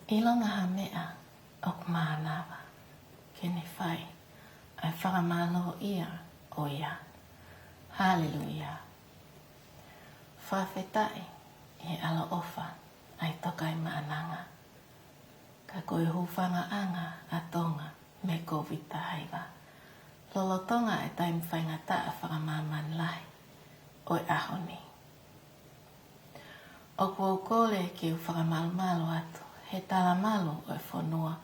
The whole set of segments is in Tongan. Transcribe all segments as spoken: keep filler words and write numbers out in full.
ʻIlonga ha meʻa ʻoku mānava ke ne fai, ʻa e fakamālōʻia ʻo ia. Haleluia. Fakafetaʻi ʻi he ʻaloʻofa ʻa e Tokaimaʻananga. Ka ko e hūfangaʻanga ʻa Tonga mei he Kōviti taha hiva, lolotonga e taimi faingataʻa fakamāmani lahi ʻo e ʻaho ni. ʻOku ou kole ke u fakamalumalu atu he talamalu ʻo e fonua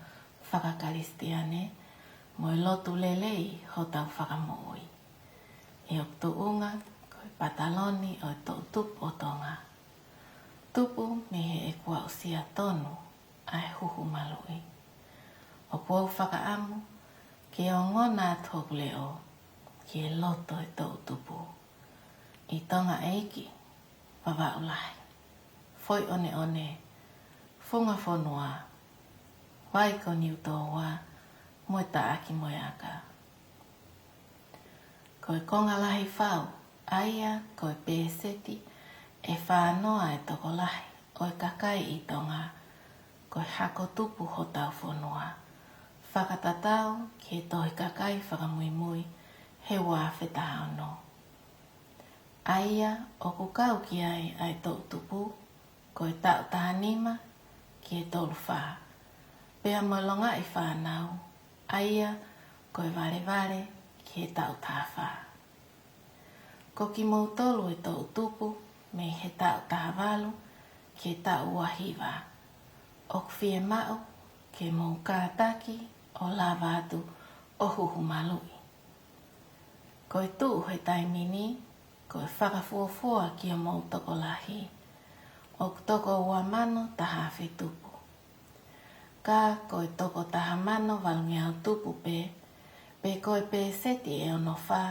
fakakalisitiane mo e lotu lelei hotau Fakamoʻui. ʻI hoku tuʻunga ko e pataloni ʻo e toʻutupu ʻo Tonga. Tupu mei heʻeku aʻusia tonu ʻa e huhu maluʻi. ʻOku ou fakaʻamu ke ongona atu hoku leʻo ki he loto ʻo e toʻutupu. ʻI Tonga ʻeiki, Vavaʻu Lahi, Foʻi ʻOneʻone, Funga Fonua, Vai ko Niutōua, mo e Taʻaki mo e Aka. Ko e konga lahi fau, ʻa ia ko e pēseti ʻe fā noa e tokolahi ʻo e kakai ʻi Tonga, ko e hako tupu hotau fonua, fakatatau ki he Tohi Kakai Fakamuimui he ua afe taha ono. ʻA ia ʻoku kau ki ai ʻa e toʻutupu, ko e taʻu taha nima ki he tolu fā, pea mo e longaʻi fānau, ʻa ia ko e valevale ki he taʻu taha fā. Ko kimoutolu e toʻutupu mei he taʻu taha valu ki he taʻu ua hiva, ʻoku fiemaʻu ke mou kātaki ʻo lava atu ʻo huhu maluʻi. Ko e tuʻu he taimi ni, ko e fakafuofua ki homou tokolahi, ʻoku toko ua mano taha afe tupu. Ka ko e toko taha mano valungeau tupu pē, pe ko e pēseti ʻe ono fā,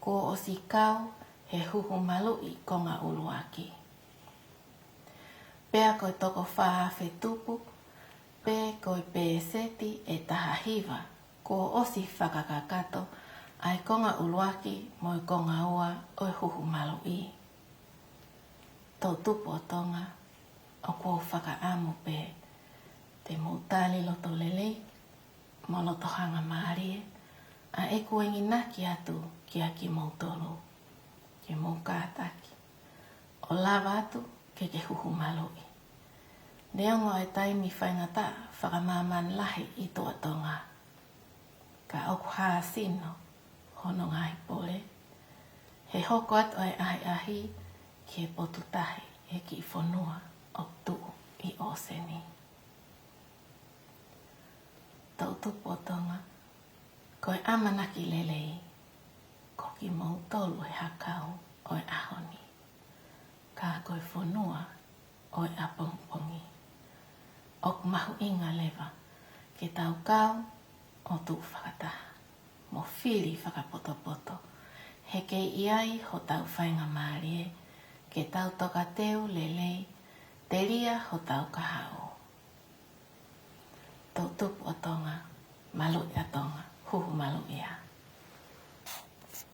kuo ʻosi kau he huhu maluʻi konga ʻuluaki. Pea ko e toko fā afe tupu, pe ko e pēseti ʻe taha hiva, kuo ʻosi fakakakato ʻa e konga ʻuluaki mo e konga ua ʻo e huhu maluʻi. Toʻutupu ʻo Tonga, ʻoku ou fakaʻamu pē te mou tali loto lelei mo loto hangamālie ʻa ʻeku enginaki atu kia kimoutolu, ke mou kātaki ʻo lava atu ke ke huhu maluʻi. Neongo e taimi faingataʻa fakamāmani lahi ʻi tuʻa Tonga, ka ʻoku hā sino hono ngaahi pole, he hoko atu ʻa e ʻahiʻahi ki he potu tahi he kiʻi fonua ʻoku tuʻu ʻi ʻōseni. Toʻutupu ʻo Tonga, ko e ʻamanaki lelei, ko kimoutolu e hakau ʻo e ʻaho ni, ka ko e fonua ʻo e ʻapongipongi. ʻOku mahuʻinga leva ke tau kau ʻo tuʻu fakataha mo fili fakapotopoto, he kei ʻi ai hotau faingamālie ke tau tokateu lelei, telia hotau kahaʻu. Toʻutupu ʻo Tonga, maluʻi ʻa Tonga, huhu maluʻi ā.